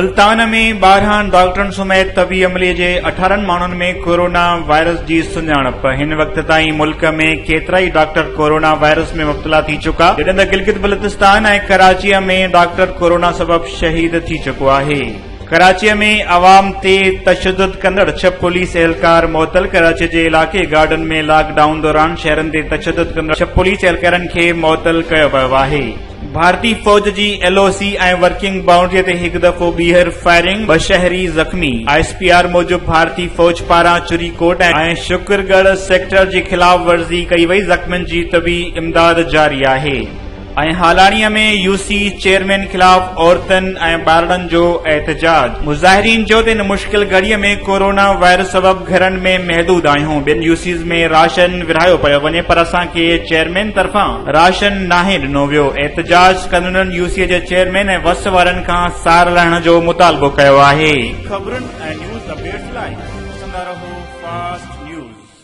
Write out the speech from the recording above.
ملتان ۾ 12 ڊاڪٽرن سميت طبي عملي جي 18 ماڻهن ۾ ڪورونا وائرس جي سڃاڻپ، هن وقت تائين ملڪ ۾ ڪيترائي ڊاڪٽر ڪورونا وائرس ۾ مبتلا ٿي چڪا، جڏهن ته گلگت بلتستان ۽ ڪراچيء ۾ ڊاڪٽر ڪورونا سبب شهيد ٿي چڪو آهي. ڪراچيء ۾ عوام تي تشدد ڪندڙ ڇهه پوليس اهلڪار معطل، ڪراچي جي علائقي گارڊن ۾ لاڪ ڊائون دوران شهرين تي تشدد ڪندڙ ڇهه پوليس اهلڪارن کي معطل ڪيو ويو آهي. ڀارتي فوج جي ايل او سي ۽ ورڪنگ بائونڊري تي هڪ دفعو ٻيهر فائرنگ، ٻه شهري زخمي. I S P R موجب ڀارتي فوج پاران چري ڪوٽ ۽ شڪر ڳڙهه سيڪٽر جي خلاف ورزي ڪئي وئي، زخمين جي طبي امداد جاري آهي. ۽ هالاڻي ۾ يو سي چيئرمين خلاف عورتن ۽ ٻارڙن جو احتجاج، مظاهرين چيو ته هن مشڪل گهڙي ۾ ڪورونا وائرس سبب گهرن ۾ محدود آهيون، ٻين يو سيز ۾ راشن ورهايو پيو وڃي پر اسان کي چيئرمين طرفان راشن ناهي ڏنو ويو، احتجاج ڪندڙن يو سي جي چيئرمين ۽ وس وارن کان سار لهڻ جو مطالبو ڪيو آهي. خبرن ۽ نيوز اپڊيٽس لاء ڏسندا رهو فاسٽ نيوز.